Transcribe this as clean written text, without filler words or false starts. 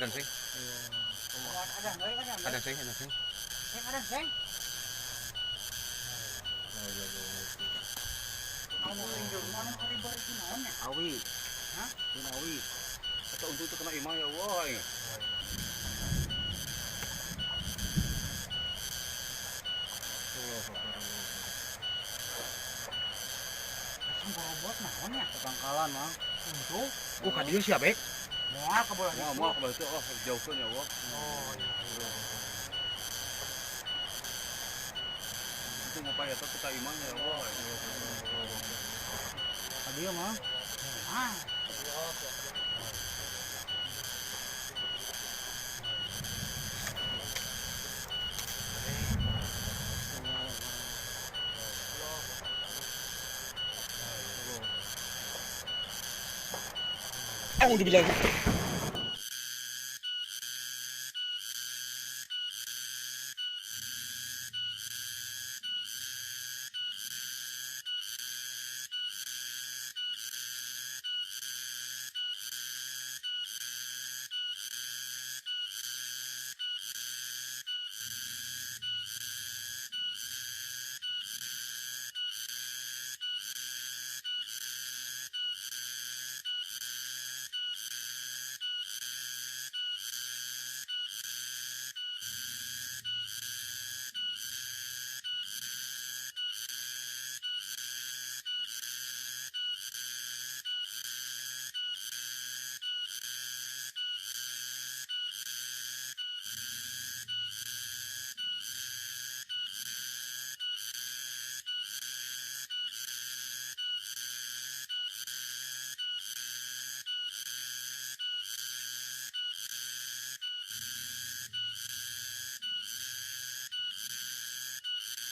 Adan sing. Adan euy, adan. Adan sing, adan sing. Sing adan sing. Anu injur anu hari itu naon nya? Awi. Hah? Ini awi. Atau untuk itu kena imah ya Allah aing. Asam borobot naon nya? Tetangkalan, Mang. Untuk Oh, ka dieu sia, Bek. moal ka bola Moal moal ka batu oh jauhkeun ya Allah. Oh iya. Itu ngapain eta kita imah ya Allah. Ka dieu, Mang. Ah, A'udzubillahi.